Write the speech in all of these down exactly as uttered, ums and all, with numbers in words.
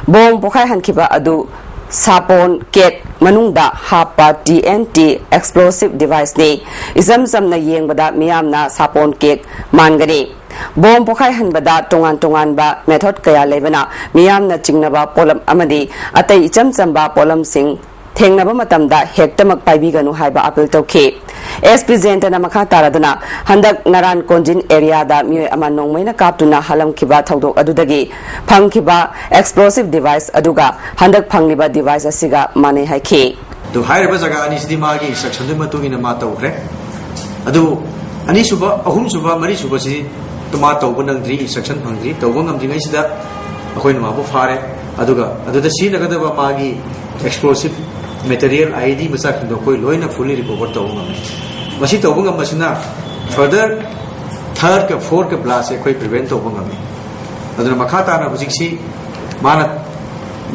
Bomb ꯄꯣꯈꯥꯏꯍꯟꯈꯤꯕ ꯑꯗꯨ ꯁꯥꯄꯣꯟ cake ꯃꯅꯨꯡꯗ ꯍꯥꯞꯄ T N T explosive device ꯅꯤ꯫ ꯏꯆꯝ ꯆꯝꯅ ꯌꯦꯡꯕꯗ ꯃꯤꯌꯥꯝꯅ ꯁꯥꯄꯣꯟ ꯀꯦꯛ ꯃꯥꯟꯒꯅꯤ꯫ ꯕꯣꯝ ꯄꯣꯈꯥꯏꯍꯟꯕꯗ ꯇꯣꯉꯥꯟ ꯇꯣꯉꯥꯟꯕ method ꯀꯌꯥ ꯂꯩꯕꯅ ꯃꯤꯌꯥꯝꯅ ꯆꯤꯡꯅꯕ ꯄꯣꯠꯂꯝ ꯑꯃꯗꯤ ꯑꯇꯩ ꯏꯆꯝ ꯆꯝꯕ ꯄꯣꯠꯂꯝꯁꯤꯡ ꯊꯦꯡꯅꯕ ꯃꯇꯝꯗ ꯍꯦꯛꯇꯃꯛ ꯄꯥꯏꯕꯤꯒꯅꯨ ꯍꯥꯏꯕ appeal ꯇꯧꯈꯤ꯫ S P ꯖꯌꯟꯇꯅ ꯃꯈꯥ ꯇꯥꯔꯗꯨꯅ ꯍꯟꯗꯛ ꯅꯔꯥꯟ ꯀꯣꯟꯖꯤꯟ area ꯗ ꯃꯤꯑꯣꯏ ꯑꯃ ꯅꯣꯡꯃꯩꯅ ꯀꯥꯞꯇꯨꯅ ꯍꯥꯠꯂꯝꯈꯤꯕ ꯊꯧꯗꯣꯛ ꯑꯗꯨꯗꯒꯤ ꯐꯪꯈꯤꯕ explosive device ꯑꯗꯨꯒ ꯍꯟꯗꯛ ꯐꯪꯂꯤꯕ device ꯑꯁꯤꯒ ꯃꯥꯟꯅꯩ ꯍꯥꯏꯈꯤ꯫ ꯑꯗꯨ ꯍꯥꯏꯔꯤꯕ ꯖꯒꯥ ꯑꯅꯤꯁꯤꯗꯤ ꯃꯥꯒꯤ instruction ꯗꯨꯒꯤ ꯃꯇꯨꯡ ꯏꯟꯅ ꯃꯥ ꯇꯧꯈ꯭ꯔꯦ꯫ ꯑꯗꯨ ꯑꯅꯤꯁꯨꯕ, ꯑꯍꯨꯝꯁꯨꯕ, ꯃꯔꯤꯁꯨꯕꯁꯤ ꯃꯥ ꯇꯧꯕ ꯅꯪꯗ꯭ꯔꯤ, instruction ꯐꯪꯗ꯭ꯔꯤ꯫ ꯇꯧꯕ ꯉꯝꯗ꯭ꯔꯤꯉꯩꯁꯤꯗ ꯑꯩꯈꯣꯏꯅ ꯃꯥꯕꯨ ꯐꯥꯔꯦ꯫ ꯑꯗꯨꯒ ꯑꯗꯨꯗ ꯁꯤꯖꯤꯟꯅꯒꯗꯕ ꯃꯥꯒꯤ explosive material, I E D ꯃꯆꯥꯁꯤꯡꯗꯣ ꯑꯩꯈꯣꯏ ꯂꯣꯏꯅ fully recover ꯇꯧꯕ ꯉꯝꯃꯤ꯫ ꯃꯁꯤ ꯇꯧꯕ ꯉꯝꯕꯁꯤꯅ further third ꯀ fourth ꯀ blast ꯁꯦ ꯑꯩꯈꯣꯏ prevent ꯇꯧꯕ ꯉꯝꯃꯤ꯫ ꯑꯗꯨꯅ ꯃꯈꯥ ꯇꯥꯅ ꯍꯧꯖꯤꯛꯁꯤ ꯃꯥꯅ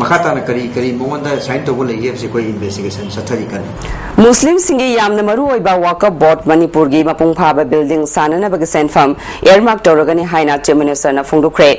ꯃꯈꯥ ꯇꯥꯅ ꯀꯔꯤ ꯀꯔꯤ ꯃꯉꯣꯟꯗ sign ꯇꯧꯕ ꯂꯩꯒꯦ ꯍꯥꯏꯕꯁꯤ ꯑꯩꯈꯣꯏ investigation ꯆꯠꯊꯔꯤ ꯀꯟꯅ꯫ ꯃꯨꯁꯂꯤꯝꯁꯤꯡꯒꯤ ꯌꯥꯝꯅ ꯃꯔꯨ ꯑꯣꯏꯕ ꯋꯥꯀꯐ ꯕꯣꯔꯗ ꯃꯅꯤꯄꯨꯔꯒꯤ ꯃꯄꯨꯡ ꯐꯥꯕ building ꯁꯥꯅꯅꯕꯒꯤ ꯁꯦꯟꯐꯝ earmark ꯇꯧꯔꯒꯅꯤ ꯍꯥꯏꯅ Chief Minister ꯅ ꯐꯣꯡꯗꯣꯛꯈ꯭ꯔꯦ꯫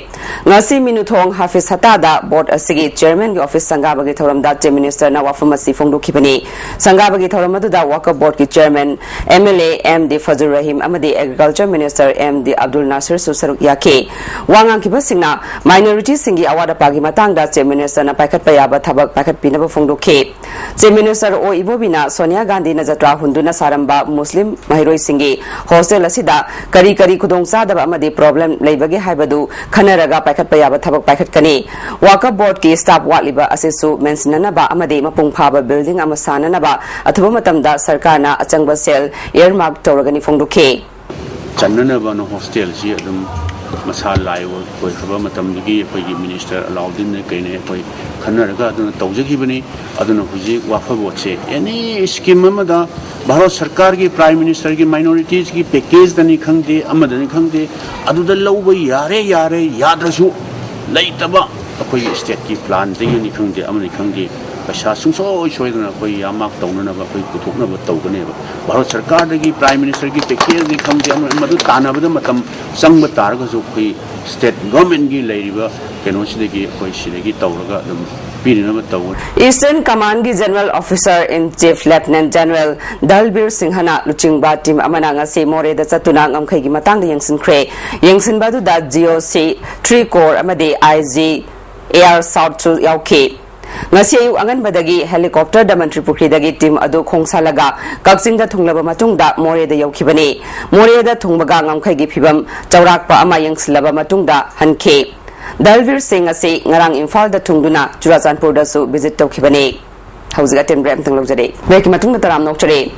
ꯉꯁꯤ ꯃꯤꯅꯨꯊꯣꯡ ꯍꯥꯐꯤꯖ ꯍꯇꯥꯗ ꯕꯣꯔꯗ ꯑꯁꯤꯒꯤ chairman ꯒꯤ office ꯁꯪꯒꯥꯕꯒꯤ ꯊꯧꯔꯝꯗ Chief Minister ꯅ ꯋꯥꯐꯝ ꯑꯁꯤ ꯐꯣꯡꯗꯣꯛꯈꯤꯕꯅꯤ꯫ ꯁꯪꯒꯥꯕꯒꯤ ꯊꯧꯔꯝ ꯑꯗꯨꯗ ꯋꯥꯀꯐ ꯕꯣꯔꯗꯀꯤ chairman, M L A M D ꯐꯖꯨꯔ Rahim ꯑꯃꯗꯤ Agriculture Minister M D Abdul ꯅꯥꯁꯤꯔꯁꯨ ꯁꯔꯨꯛ ꯌꯥꯈꯤ꯫ ꯋꯥ ꯉꯥꯡꯈꯤꯕꯁꯤꯡꯅ minority ꯁꯤꯡꯒꯤ ꯑꯋꯥꯠ ꯑꯄꯥꯒꯤ ꯃꯇꯥꯡꯗ Chief Minister ꯅ ꯄꯥꯏꯈꯠꯄ ꯌꯥꯕ ꯊꯕꯛ ꯄꯥꯏꯈꯠꯄꯤꯅꯕ ꯐꯣꯡꯗꯣꯛꯈꯤ꯫ Chief Minister ꯑꯣ ꯏꯕꯣꯕꯤꯅ ꯁꯣꯅꯤꯌꯥ ꯒꯥꯟꯙꯤꯅ ꯖꯇ꯭ꯔꯥ ꯍꯨꯟꯗꯨꯅ ꯁꯥꯔꯝꯕ ꯃꯨꯁꯂꯤꯝ ꯃꯍꯩꯔꯣꯏꯁꯤꯡꯒꯤ hostel ꯑꯁꯤꯗ ꯀꯔꯤ ꯀꯔꯤ ꯈꯨꯗꯣꯡꯆꯥꯗꯕ ꯑꯃꯗꯤ problem ꯂꯩꯕꯒꯦ ꯍꯥꯏꯕꯗꯨ ꯈꯟꯅꯔꯒ ꯄꯥꯏꯈꯠꯄ ꯌꯥꯕ ꯊꯕꯛ ꯄꯥꯏꯈꯠꯀꯅꯤ꯫ ꯋꯥꯀꯐ ꯕꯣꯔꯗꯀꯤ staff ꯋꯥꯠꯂꯤꯕ ꯑꯁꯤꯁꯨ ꯃꯦꯟꯁꯤꯟꯅꯅꯕ ꯑꯃꯗꯤ ꯃꯄꯨꯡ ꯐꯥꯕ building ꯑꯃ ꯁꯥꯅꯅꯕ ꯑꯊꯨꯕ ꯃꯇꯝꯗ ꯁꯔꯀꯥꯔꯅ ꯑꯆꯪꯕ ꯁꯦꯜ earmark ꯇꯧꯔꯒꯅꯤ ꯐꯣꯡꯗꯣꯛꯈꯤ꯫ ꯆꯟꯅꯅꯕꯅ hostel ꯁꯤ ꯑꯗꯨꯝ ꯃꯁꯥ ꯂꯥꯏ ꯑꯣꯏ-, ꯑꯣꯏꯈ꯭ꯔꯕ ꯃꯇꯝꯗꯒꯤ ꯑꯩꯈꯣꯏꯒꯤ minister ꯑꯂꯥꯎꯗꯤꯟꯅ ꯀꯩꯅ ꯑꯩꯈꯣꯏ ꯈꯟꯅꯔꯒ ꯑꯗꯨꯅ ꯇꯧꯖꯈꯤꯕꯅꯤ꯫ ꯑꯗꯨꯅ ꯍꯧꯖꯤꯛ ꯋꯥꯀꯐ ꯕꯣꯔꯗꯁꯦ any scheme ꯑꯃꯗ ꯚꯥꯔꯠ ꯁꯔꯀꯥꯔꯒꯤ Prime Minister ꯒꯤ minorities ꯀꯤ package ꯇꯅꯤ ꯈꯪꯗꯦ, ꯑꯃꯗꯅꯤ ꯈꯪꯗꯦ, ꯑꯗꯨꯗ ꯂꯧꯕ ꯌꯥꯔꯦ, ꯌꯥꯔꯦ, ꯌꯥꯗ꯭ꯔꯁꯨ ꯂꯩꯇꯕ ꯑꯩꯈꯣꯏꯒꯤ state ꯀꯤ plan ꯗꯒꯤꯅꯤ ꯈꯪꯗꯦ, ꯑꯃꯅꯤ ꯈꯪꯗꯦ, ꯄꯩꯁꯥ ꯁꯨꯡꯁꯣꯏ ꯁꯣꯏꯗꯅ ꯑꯩꯈꯣꯏ earmark ꯇꯧꯅꯅꯕ ꯑꯩꯈꯣꯏ ꯄꯨꯊꯣꯛꯅꯕ ꯇꯧꯒꯅꯦꯕ꯫ ꯚꯥꯔꯠ ꯁꯔꯀꯥꯔꯗꯒꯤ Prime Minister ꯒꯤ package ꯅꯤ ꯈꯪꯗꯦ, ꯑꯃ, ꯃꯗꯨ ꯇꯥꯟꯅꯕꯗ ꯃꯇꯝ ꯆꯪꯕ ꯇꯥꯔꯒꯁꯨ ꯑꯩꯈꯣꯏ state government ꯀꯤ ꯂꯩꯔꯤꯕ ꯀꯩꯅꯣꯁꯤꯗꯒꯤ ꯑꯩꯈꯣꯏ ꯁꯤꯗꯒꯤ ꯇꯧꯔꯒ ꯑꯗꯨꯝ ꯄꯤꯅꯅꯕ ꯇꯧꯒꯅꯤ꯫ Eastern Command ꯒꯤ General Officer in Chief Lieutenant General ꯗꯜꯕꯤꯔ ꯁꯤꯡꯍꯅ ꯂꯨꯆꯤꯡꯕ ꯇꯤꯝ ꯑꯃꯅ ꯉꯁꯤ ꯃꯣꯔꯦꯗ ꯆꯠꯇꯨꯅ ꯉꯝꯈꯩꯒꯤ ꯃꯇꯥꯡꯗ ꯌꯦꯡꯁꯤꯟꯈ꯭ꯔꯦ꯫ ꯌꯦꯡꯁꯤꯟꯕ ꯑꯗꯨꯗ ꯖꯤ ꯑꯣ ꯁꯤ, ꯇ꯭ꯔꯤ ꯀꯣꯔ ꯑꯃꯗꯤ ꯑꯥꯏ ꯖꯤ ꯑꯦ ꯑꯥꯔ ꯁꯥꯎꯠꯁꯨ ꯌꯥꯎꯈꯤ꯫ ꯉꯁꯤ ꯑꯌꯨꯛ ꯑꯉꯟꯕꯗꯒꯤ ꯍꯦꯂꯤꯀꯣꯞꯇꯔꯗ ꯃꯟꯇ꯭ꯔꯤ ꯄꯨꯈ꯭ꯔꯤꯗꯒꯤ ꯇꯤꯝ ꯑꯗꯨ ꯈꯣꯡꯁꯥꯜꯂꯒ ꯀꯛꯆꯤꯡꯗ ꯊꯨꯡꯂꯕ ꯃꯇꯨꯡꯗ ꯃꯣꯔꯦꯗ ꯌꯧꯈꯤꯕꯅꯤ꯫ ꯃꯣꯔꯦꯗ ꯊꯨꯡꯕꯒ ꯉꯝꯈꯩꯒꯤ ꯐꯤꯕꯝ ꯆꯥꯎꯔꯥꯛꯄ ꯑꯃ ꯌꯦꯡꯁꯤꯜꯂꯕ ꯃꯇꯨꯡꯗ ꯍꯟꯈꯤ꯫ ꯗꯜꯕꯤꯔ ꯁꯤꯡ ꯑꯁꯤ ꯉꯔꯥꯡ ꯏꯝꯐꯥꯜꯗ ꯊꯨꯡꯗꯨꯅ ꯆꯨꯔꯥꯆꯥꯟꯄꯨꯔꯗꯁꯨ ꯚꯤꯖꯤꯠ ꯇꯧꯈꯤꯕꯅꯤ꯫ ꯍꯧꯖꯤꯛ ꯑꯇꯦꯟ ꯕ꯭ꯔꯦꯛ ꯑꯃꯇꯪ ꯂꯧꯖꯔꯦ꯫ ꯕ꯭ꯔꯦꯛꯀꯤ ꯃꯇꯨꯡꯗ ꯇꯔꯥꯝꯅ ꯑꯣꯛꯆꯔꯤ꯫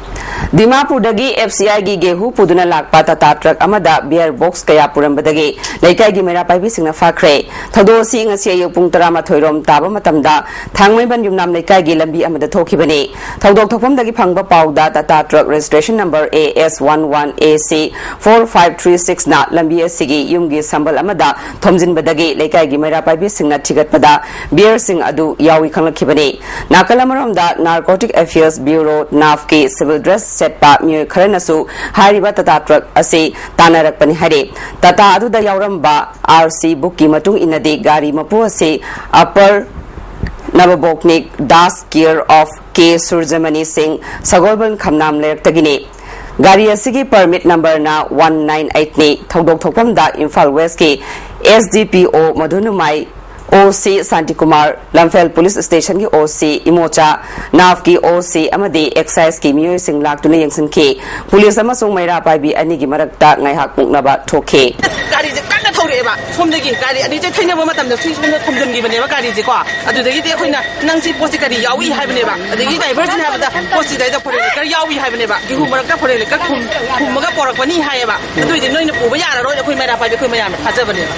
ꯗꯤꯃꯥꯄꯨꯔꯗꯒꯤ ꯑꯦꯐ ꯁꯤ ꯑꯥꯏꯒꯤ ꯒꯦꯍꯨ ꯄꯨꯗꯨꯅ ꯂꯥꯛꯄ ꯇꯥꯇꯥ ꯇ꯭ꯔꯛ ꯑꯃꯗ ꯕꯤꯌꯔ ꯕꯣꯛꯁ ꯀꯌꯥ ꯄꯨꯔꯝꯕꯗꯒꯤ ꯂꯩꯀꯥꯏꯒꯤ ꯃꯩꯔꯥ ꯄꯥꯏꯕꯤꯁꯤꯡꯅ ꯐꯥꯈ꯭ꯔꯦ꯫ ꯊꯧꯗꯣꯛ ꯑꯁꯤ ꯉꯁꯤ ꯑꯌꯨꯛ ꯄꯨꯡ ꯇꯔꯥꯃꯥꯊꯣꯏ ꯔꯣꯝ ꯇꯥꯕ ꯃꯇꯝꯗ ꯊꯥꯡꯃꯩꯕꯟ ꯌꯨꯝꯅꯥꯝ ꯂꯩꯀꯥꯏꯒꯤ ꯂꯝꯕꯤ ꯑꯃꯗ ꯊꯣꯛꯈꯤꯕꯅꯤ꯫ ꯊꯧꯗꯣꯛ ꯊꯣꯛꯐꯝꯗꯒꯤ ꯐꯪꯕ ꯄꯥꯎꯗ Tata truck registration number A S one one A C four five three ꯁꯤꯛꯁꯅ ꯂꯝꯕꯤ ꯑꯁꯤꯒꯤ ꯌꯨꯝꯒꯤ ꯁꯝꯕꯜ ꯑꯃꯗ ꯊꯣꯝꯖꯤꯟꯕꯗꯒꯤ ꯂꯩꯀꯥꯏꯒꯤ ꯃꯩꯔꯥ ꯄꯥꯏꯕꯤꯁꯤꯡꯅ ꯊꯤꯒꯠꯄꯗ ꯕꯤꯌꯔꯁꯤꯡ ꯑꯗꯨ ꯌꯥꯎꯏ ꯈꯪꯂꯛꯈꯤꯕꯅꯤ꯫ ꯅꯥꯀꯜ ꯑꯃꯔꯣꯝꯗ ꯅꯥꯔꯀꯣꯇꯤꯛ ꯑꯦꯐꯤꯌꯔꯁ ꯕ꯭ꯌꯨꯔꯣ, ꯅꯥꯐꯀꯤ ꯁꯤꯚꯤꯜ ꯗ꯭ꯔꯦꯁ ꯁꯦꯠꯄ ꯃꯤꯑꯣꯏ ꯈꯔꯅꯁꯨ ꯍꯥꯏꯔꯤꯕ ꯇꯥꯇꯥ ꯇ꯭ꯔꯛ ꯑꯁꯤ ꯇꯥꯟꯅꯔꯛꯄꯅꯤ ꯍꯥꯏꯔꯤ꯫ ꯇꯥꯇꯥ ꯑꯗꯨꯗ ꯌꯥꯎꯔꯝꯕ ꯑꯥꯔ ꯁꯤ ꯕꯨꯛꯀꯤ ꯃꯇꯨꯡ ꯏꯟꯅꯗꯤ ꯒꯥꯔꯤ ꯃꯄꯨ ꯑꯁꯤ ꯑꯄꯔ ꯅꯕꯕꯣꯛꯅꯤꯛ ꯗꯥꯁ, ꯀꯦꯌꯔ ꯑꯣꯐ ꯀꯦ ꯁꯨꯔꯖꯃꯅꯤ ꯁꯤꯡ, ꯁꯒꯣꯜꯕꯟ ꯈꯝꯅꯥꯝ ꯂꯩꯔꯛꯇꯒꯤꯅꯤ꯫ ꯒꯥꯔꯤ ꯑꯁꯤꯒꯤ ꯄꯔꯃꯤꯠ ꯅꯝꯕꯔꯅ ꯋꯥꯟ ꯅꯥꯏꯟ ꯑꯩꯠꯅꯤ꯫ ꯊꯧꯗꯣꯛ ꯊꯣꯛꯐꯝꯗ ꯏꯝꯐꯥꯜ ꯋꯦꯁꯀꯤ ꯑꯦꯁ ꯗꯤ ꯄꯤ ꯑꯣ ꯃꯙꯨꯅꯨꯃꯥꯏ, ꯑꯣ ꯁꯤ ꯁꯥꯟꯇꯤꯀꯨꯃꯥꯔ, ꯂꯝꯐꯦꯜ ꯄꯨꯂꯤꯁ ꯁ꯭ꯇꯦꯁꯟꯒꯤ ꯑꯣ ꯁꯤ ꯏꯃꯣꯆꯥ, ꯅꯥꯐꯀꯤ ꯑꯣ ꯁꯤ ꯑꯃꯗꯤ ꯑꯦꯛꯁꯥꯏꯖꯀꯤ ꯃꯤꯑꯣꯏꯁꯤꯡ ꯂꯥꯛꯇꯨꯅ ꯌꯦꯡꯁꯤꯟꯈꯤ꯫ ꯄꯨꯂꯤꯁ ꯑꯃꯁꯨꯡ ꯃꯩꯔꯥ ꯄꯥꯏꯕꯤ ꯑꯅꯤꯒꯤ ꯃꯔꯛꯇ ꯉꯥꯏꯍꯥꯛ ꯃꯨꯛꯅꯕ ꯊꯣꯛꯈꯤ꯫ ꯒꯥꯔꯤꯁꯦ ꯀꯟꯅ ꯊꯧꯔꯛꯑꯦꯕ꯫ ꯁꯣꯝꯗꯒꯤ ꯒꯥꯔꯤ ꯑꯅꯤꯁꯦ ꯊꯩꯅꯕ ꯃꯇꯝꯗ ꯁꯤ ꯁꯣꯝꯗ ꯊꯣꯝꯖꯤꯟꯈꯤꯕꯅꯦꯕ ꯒꯥꯔꯤꯁꯦꯀꯣ꯫ ꯑꯗꯨꯗꯒꯤꯗꯤ ꯑꯩꯈꯣꯏꯅ, "ꯅꯪꯁꯤ ꯄꯣꯠꯁꯤ ꯀꯔꯤ ꯌꯥꯎꯏ?" ꯍꯥꯏꯕꯅꯦꯕ꯫ ꯑꯗꯒꯤ ꯗ꯭ꯔꯥꯏꯚꯔꯁꯤꯅ ꯍꯥꯏꯕꯗ, "ꯄꯣꯠꯁꯤꯗꯩꯗ ꯐꯣꯔꯦꯟ ꯂꯤꯀꯔ ꯌꯥꯎꯏ ꯍꯥꯏꯕꯅꯦꯕ, ꯒꯦꯍꯨ ꯃꯔꯛꯇ ꯐꯣꯔꯦꯟ ꯂꯤꯀꯔ ꯈꯨꯝ-, ꯈꯨꯝꯃꯒ ꯄꯣꯔꯛꯄꯅꯤ" ꯍꯥꯏꯌꯦꯕ꯫ ꯑꯗꯨꯏꯗꯤ ꯅꯣꯏꯅ ꯄꯨꯕ ꯌꯥꯔꯔꯣꯏ, ꯑꯩꯈꯣꯏ ꯃꯩꯔꯥ ꯄꯥꯏꯕꯤ ꯑꯩꯈꯣꯏ ꯃꯌꯥꯝꯅ ꯐꯥꯖꯕꯅꯦꯕ꯫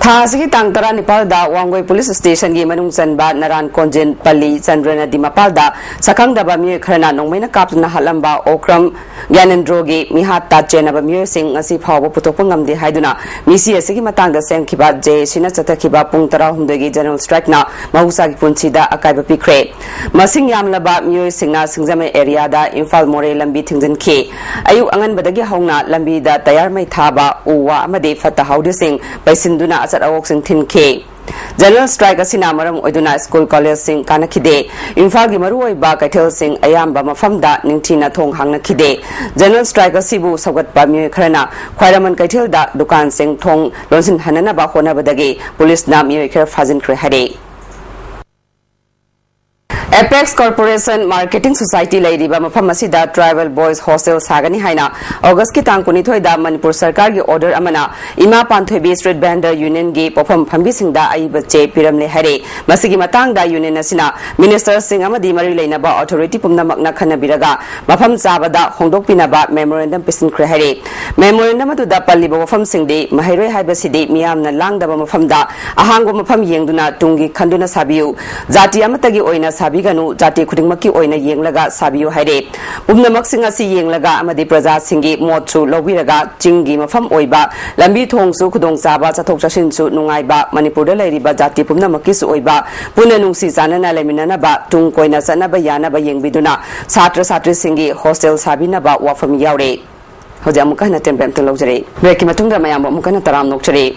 ꯊꯥ ꯑꯁꯤꯒꯤ ꯇꯥꯡ ꯇꯔꯥꯅꯤꯄꯥꯜꯗ ꯋꯥꯡꯒꯣꯏ ꯄꯨꯂꯤꯁ ꯁ꯭ꯇꯦꯁꯟꯒꯤ ꯃꯅꯨꯡ ꯆꯟꯕ ꯅꯔꯥꯟ ꯀꯣꯟꯖꯤꯟ ꯄꯜꯂꯤ ꯆꯟꯗ꯭ꯔ ꯅꯗꯤ ꯃꯄꯥꯜꯗ ꯁꯛꯈꯪꯗꯕ ꯃꯤꯑꯣꯏ ꯈꯔꯅ ꯅꯣꯡꯃꯩꯅ ꯀꯥꯞꯇꯨꯅ ꯍꯥꯠꯂꯝꯕ ꯑꯣꯀ꯭ꯔꯝ ꯒ꯭ꯌꯥꯅꯦꯟꯗ꯭ꯔꯣꯒꯤ ꯃꯤꯍꯥꯠꯇ ꯆꯦꯟꯅꯕ ꯃꯤꯑꯣꯏꯁꯤꯡ ꯉꯁꯤ ꯐꯥꯎꯕ ꯄꯨꯊꯣꯛꯄ ꯉꯝꯗꯦ ꯍꯥꯏꯗꯨꯅ ꯃꯤꯁꯤ ꯑꯁꯤꯒꯤ ꯃꯇꯥꯡꯗ ꯁꯦꯝꯈꯤꯕ ꯖꯦ ꯑꯦ ꯁꯤꯅ ꯆꯠꯊꯈꯤꯕ ꯄꯨꯡ ꯇꯔꯥꯍꯨꯝꯗꯣꯏꯒꯤ ꯖꯦꯅꯔꯦꯜ ꯁ꯭ꯇ꯭ꯔꯥꯏꯛꯅ ꯃꯍꯧꯁꯥꯒꯤ ꯄꯨꯟꯁꯤꯗ ꯑꯀꯥꯏꯕ ꯄꯤꯈ꯭ꯔꯦ꯫ ꯃꯁꯤꯡ ꯌꯥꯝꯂꯕ ꯃꯤꯑꯣꯏꯁꯤꯡꯅ ꯁꯤꯡꯖꯃꯩ ꯑꯦꯔꯤꯌꯥꯗ ꯏꯝꯐꯥꯜ ꯃꯣꯔꯦ ꯂꯝꯕꯤ ꯊꯤꯡꯖꯤꯟꯈꯤ꯫ ꯑꯌꯨꯛ ꯑꯉꯟꯕꯗꯒꯤ ꯍꯧꯅ ꯂꯝꯕꯤꯗ ꯇꯌꯥꯔ ꯃꯩ ꯊꯥꯕ, ꯎ ꯋꯥ ꯑꯃꯗꯤ ꯐꯠꯇ ꯍꯥꯎꯗꯤꯁꯤꯡ ꯄꯩꯁꯤꯟꯗꯨꯅ ꯑꯆꯠ ꯑꯋꯣꯛꯁꯤꯡ ꯊꯤꯡꯈꯤ꯫ General strike ꯑꯁꯤꯅ ꯃꯔꯝ ꯑꯣꯏꯗꯨꯅ ꯁ꯭ꯀꯨꯜ ꯀꯣꯂꯦꯖꯁꯤꯡ ꯀꯥꯟꯅꯈꯤꯗꯦ꯫ ꯏꯝꯐꯥꯜꯒꯤ ꯃꯔꯨꯑꯣꯏꯕ ꯀꯩꯊꯦꯜꯁꯤꯡ ꯑꯌꯥꯝꯕ ꯃꯐꯝꯗ ꯅꯤꯡꯊꯤꯅ ꯊꯣꯡ ꯍꯥꯡꯅꯈꯤꯗꯦ꯫ General strike ꯑꯁꯤꯕꯨ ꯁꯧꯒꯠꯄ ꯃꯤꯑꯣꯏ ꯈꯔꯅ ꯈ꯭ꯋꯥꯏꯔꯝꯕꯟ ꯀꯩꯊꯦꯜꯗ ꯗꯨꯀꯥꯟꯁꯤꯡ ꯊꯣꯡ ꯂꯣꯟꯁꯤꯟꯍꯟꯅꯅꯕ ꯍꯣꯠꯅꯕꯗꯒꯤ ꯄꯨꯂꯤꯁꯅ ꯃꯤꯑꯣꯏ ꯈꯔ ꯐꯥꯖꯤꯟꯈ꯭ꯔꯦ ꯍꯥꯏꯔꯦ꯫ Apex Corporation Marketing Society ꯂꯩꯔꯤꯕ ꯃꯐꯝ ꯑꯁꯤꯗ Tribal Boys Hostel ꯁꯥꯒꯅꯤ ꯍꯥꯏꯅ August ꯀꯤ ꯇꯥꯡ ꯀꯨꯟꯅꯤꯊꯣꯏꯗ ꯃꯅꯤꯄꯨꯔ ꯁꯔꯀꯥꯔꯒꯤ order ꯑꯃꯅ ꯏꯃꯥ ꯄꯥꯟꯊꯣꯏꯕꯤ Street Vendor Union ꯒꯤ ꯄꯣꯛꯐꯝ ꯐꯝꯕꯤꯁꯤꯡꯗ ꯑꯏꯕ ꯆꯦ ꯄꯤꯔꯝꯂꯦ ꯍꯥꯏꯔꯦ꯫ ꯃꯁꯤꯒꯤ ꯃꯇꯥꯡꯗ union ꯑꯁꯤꯅ minister ꯁꯤꯡ ꯑꯃꯗꯤ ꯃꯔꯤ ꯂꯩꯅꯕ authority ꯄꯨꯝꯅꯃꯛꯅ ꯈꯟꯅꯕꯤꯔꯒ ꯃꯐꯝ ꯆꯥꯕꯗ ꯍꯣꯡꯗꯣꯛꯄꯤꯅꯕ memorandum ꯄꯤꯁꯤꯟꯈ꯭ꯔꯦ ꯍꯥꯏꯔꯦ꯫ Memorandum ꯑꯗꯨꯗ ꯄꯜꯂꯤꯕ ꯋꯥꯐꯝꯁꯤꯡꯗꯤ ꯃꯍꯩꯔꯣꯏ ꯍꯥꯏꯕꯁꯤꯗꯤ ꯃꯤꯌꯥꯝꯅ ꯂꯥꯡꯗꯕ ꯃꯐꯝꯗ ꯑꯍꯥꯡꯕ ꯃꯐꯝ ꯌꯦꯡꯗꯨꯅ ꯇꯨꯡꯒꯤ ꯈꯟꯗꯨꯅ ꯁꯥꯕꯤꯌꯨ꯫ ꯖꯥꯇꯤ ꯑꯃꯠꯇꯒꯤ ꯑꯣꯏꯅ ꯁꯥꯕꯤꯒꯅꯨ, ꯖꯥꯇꯤ ꯈꯨꯗꯤꯡꯃꯛꯀꯤ ꯑꯣꯏꯅ ꯌꯦꯡꯂꯒ ꯁꯥꯕꯤꯌꯨ ꯍꯥꯏꯔꯦ꯫ ꯄꯨꯝꯅꯃꯛꯁꯤꯡ ꯑꯁꯤ ꯌꯦꯡꯂꯒ ꯑꯃꯗꯤ ꯄ꯭ꯔꯖꯥꯁꯤꯡꯒꯤ ꯃꯣꯠꯁꯨ ꯂꯧꯕꯤꯔꯒ ꯆꯤꯡꯒꯤ ꯃꯐꯝ ꯑꯣꯏꯕ, ꯂꯝꯕꯤ ꯊꯣꯡꯁꯨ ꯈꯨꯗꯣꯡꯆꯥꯕ, ꯆꯠꯊꯣꯛ ꯆꯠꯁꯤꯟꯁꯨ ꯅꯨꯡꯉꯥꯏꯕ, ꯃꯅꯤꯄꯨꯔꯗ ꯂꯩꯔꯤꯕ ꯖꯥꯇꯤ ꯄꯨꯝꯅꯃꯛꯀꯤꯁꯨ ꯑꯣꯏꯕ, ꯄꯨꯟꯅ ꯅꯨꯡꯁꯤ ꯆꯥꯟꯅꯅ ꯂꯩꯃꯤꯟꯅꯅꯕ ꯇꯨꯡ ꯀꯣꯏꯅ ꯆꯠꯅꯕ ꯌꯥꯅꯕ ꯌꯦꯡꯕꯤꯗꯨꯅ ꯁꯥꯇ꯭ꯔ ꯁꯥꯇ꯭ꯔꯤꯁꯤꯡꯒꯤ hostel ꯁꯥꯕꯤꯅꯕ ꯋꯥꯐꯝ ꯌꯥꯎꯔꯦ꯫ ꯍꯧꯖꯤꯛ ꯑꯃꯨꯛꯀ ꯍꯟꯅ ꯇꯦꯝꯄꯦꯝꯇ ꯂꯧꯖꯔꯛꯏ꯫ Break ꯀꯤ ꯃꯇꯨꯡꯗ ꯃꯌꯥꯝꯕꯨ ꯑꯃꯨꯛꯀ ꯍꯟꯅ ꯇꯔꯥꯝꯅ ꯑꯣꯛꯆꯔꯤ꯫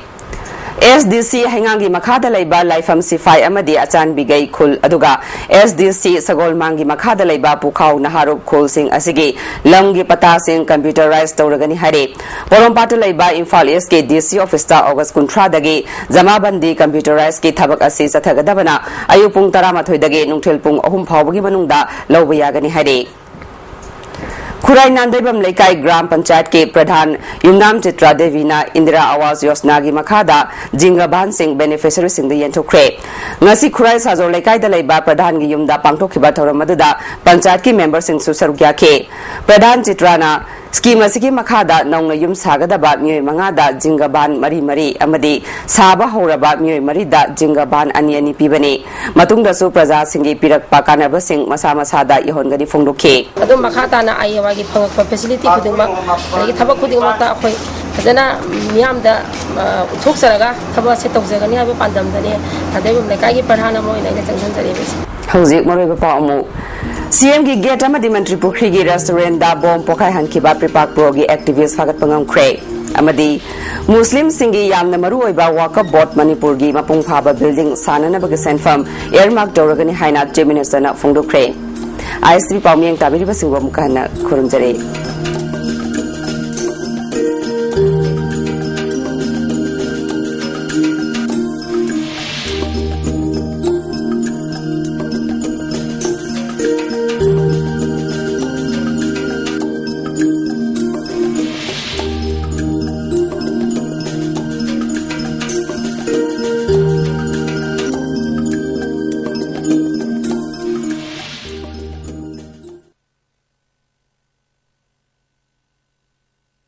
S D C ꯍꯩꯉꯥꯡꯒꯤ ꯃꯈꯥꯗ ꯂꯩꯕ ꯂꯥꯏꯐꯝ ꯁꯤꯐꯥꯏ ꯑꯃꯗꯤ ꯑꯆꯥꯟꯕꯤꯒꯩ ꯈꯨꯜ, ꯑꯗꯨꯒ S D C ꯁꯒꯣꯜꯃꯥꯡꯒꯤ ꯃꯈꯥꯗ ꯂꯩꯕ ꯄꯨꯈꯥꯎ ꯅꯍꯥꯔꯨꯞ ꯈꯨꯜꯁꯤꯡ ꯑꯁꯤꯒꯤ ꯂꯝꯒꯤ ꯄꯇꯥꯁꯤꯡ computerize ꯇꯧꯔꯒꯅꯤ ꯍꯥꯏꯔꯦ꯫ ꯄꯣꯔꯣꯝꯄꯥꯠꯇ ꯂꯩꯕ ꯏꯝꯐꯥꯜ East ꯀꯤ D C office ꯇ August ꯀꯨꯟꯊ꯭ꯔꯥꯗꯒꯤ ꯖꯃꯥꯕꯟꯗꯤ computerize ꯀꯤ ꯊꯕꯛ ꯑꯁꯤ ꯆꯠꯊꯒꯗꯕꯅ ꯑꯌꯨꯛ ꯄꯨꯡ ꯇꯔꯥꯃꯥꯊꯣꯏꯗꯒꯤ ꯅꯨꯡꯊꯤꯜ ꯄꯨꯡ ꯑꯍꯨꯝ ꯐꯥꯎꯕꯒꯤ ꯃꯅꯨꯡꯗ ꯂꯧꯕ ꯌꯥꯒꯅꯤ ꯍꯥꯏꯔꯦ꯫ ꯈꯨꯔꯥꯏ ꯅꯥꯟꯗꯩꯕꯝ ꯂꯩꯀꯥꯏ ꯒ꯭ꯔꯥꯝ ꯄꯟꯆꯥꯌꯠꯀꯤ ꯄ꯭ꯔꯙꯥꯟ ꯌꯨꯝꯅꯥꯝ ꯆꯤꯇ꯭ꯔꯥ ꯗꯦꯕꯤꯅ ꯏꯟꯗꯤꯔꯥ ꯑꯋꯥꯁ ꯌꯣꯖꯅꯥꯒꯤ ꯃꯈꯥꯗ ꯖꯤꯡꯒ ꯚꯥꯟꯁꯤꯡ beneficiaryꯁꯤꯡꯗ ꯌꯦꯟꯊꯣꯛꯈ꯭ꯔꯦ꯫ ꯉꯁꯤ ꯈꯨꯔꯥꯏ ꯁꯥꯖꯣꯜ ꯂꯩꯀꯥꯏꯗ ꯂꯩꯕ ꯄ꯭ꯔꯙꯥꯟꯒꯤ ꯌꯨꯝꯗ ꯄꯥꯡꯊꯣꯛꯈꯤꯕ ꯊꯧꯔꯝ ꯑꯗꯨꯗ ꯄꯟꯆꯥꯌꯠꯀꯤ memberꯁꯤꯡꯁꯨ ꯁꯔꯨꯛ ꯌꯥꯈꯤ꯫ ꯄ꯭ꯔꯙꯥꯟ ꯆꯤꯇ꯭ꯔꯥꯅ scheme ꯑꯁꯤꯒꯤ ꯃꯈꯥꯗ ꯅꯧꯅ ꯌꯨꯝ ꯁꯥꯒꯗꯕ ꯃꯤꯑꯣꯏ ꯃꯉꯥꯗ ꯖꯤꯡꯒ ꯚꯥꯟ ꯃꯔꯤ ꯃꯔꯤ ꯑꯃꯗꯤ ꯁꯥꯕ ꯍꯧꯔꯕ ꯃꯤꯑꯣꯏ ꯃꯔꯤꯗ ꯖꯤꯡꯒ ꯚꯥꯟ ꯑꯅꯤ ꯑꯅꯤ ꯄꯤꯕꯅꯤ꯫ ꯃꯇꯨꯡꯗꯁꯨ ꯄ꯭ꯔꯖꯥꯁꯤꯡꯒꯤ ꯄꯤꯔꯛꯄ ꯀꯥꯟꯅꯕꯁꯤꯡ ꯃꯁꯥ ꯃꯁꯥꯗ ꯌꯧꯍꯟꯒꯅꯤ ꯐꯣꯡꯗꯣꯛꯈꯤ꯫ ꯑꯗꯨꯝ ꯃꯈꯥ ꯇꯥꯅ ꯑꯥꯏ ꯑꯦ ꯋꯥꯏꯒꯤ ꯐꯪꯉꯛꯄ facility ꯈꯨꯗꯤꯡꯃꯛ, ꯑꯗꯒꯤ ꯊꯕꯛ ꯈꯨꯗꯤꯡꯃꯛꯇ ꯑꯩꯈꯣꯏ ꯐꯖꯅ ꯃꯤꯌꯥꯝꯗ, ꯑ, ꯎꯠꯊꯣꯛꯆꯔꯒ ꯊꯕꯛ ꯑꯁꯦ ꯇꯧꯖꯒꯅꯤ ꯍꯥꯏꯕ ꯄꯥꯟꯗꯝꯗꯅꯦ ꯅꯥꯟꯗꯩꯕꯝ ꯂꯩꯀꯥꯏꯒꯤ ꯄ꯭ꯔꯙꯥꯟ ꯑꯃ ꯑꯣꯏꯅ ꯑꯩꯅ ꯆꯪꯁꯤꯟꯖꯔꯤꯕꯁꯦ꯫ ꯍꯧꯖꯤꯛ ꯃꯔꯨꯑꯣꯏꯕ ꯄꯥꯎ ꯑꯃꯨꯛ꯫ C M ꯒꯤ gate ꯑꯃꯗꯤ ꯃꯟꯇ꯭ꯔꯤ ꯄꯨꯈ꯭ꯔꯤꯒꯤ restaurant ꯗ bomb ꯄꯣꯈꯥꯏꯍꯟꯈꯤꯕ ꯄ꯭ꯔꯤꯄꯥꯛ ꯄ꯭ꯔꯣꯒꯤ activist ꯐꯥꯒꯠꯄ ꯉꯝꯈ꯭ꯔꯦ꯫ ꯑꯃꯗꯤ ꯃꯨꯁꯂꯤꯝꯁꯤꯡꯒꯤ ꯌꯥꯝꯅ ꯃꯔꯨꯑꯣꯏꯕ ꯋꯥꯀꯐ ꯕꯣꯔꯗ ꯃꯅꯤꯄꯨꯔꯒꯤ ꯃꯄꯨꯡ ꯐꯥꯕ ꯕꯤꯜꯗꯤꯡ ꯁꯥꯅꯅꯕꯒꯤ ꯁꯦꯟꯐꯝ ꯏꯌꯔꯃꯥꯔꯛ ꯇꯧꯔꯒꯅꯤ ꯍꯥꯏꯅ ꯆꯤꯐ ꯃꯤꯅꯤꯁꯇꯔꯅ ꯐꯣꯡꯗꯣꯛꯈ꯭ꯔꯦ꯫ ꯑꯥꯏ ꯑꯦꯁ ꯇꯤ ꯚꯤ ꯄꯥꯎꯃꯤ ꯇꯥꯕꯤꯔꯤꯕꯁꯤꯡꯕꯨ ꯑꯃꯨꯛꯀ ꯍꯟꯅ ꯈꯨꯔꯨꯝꯖꯔꯤ꯫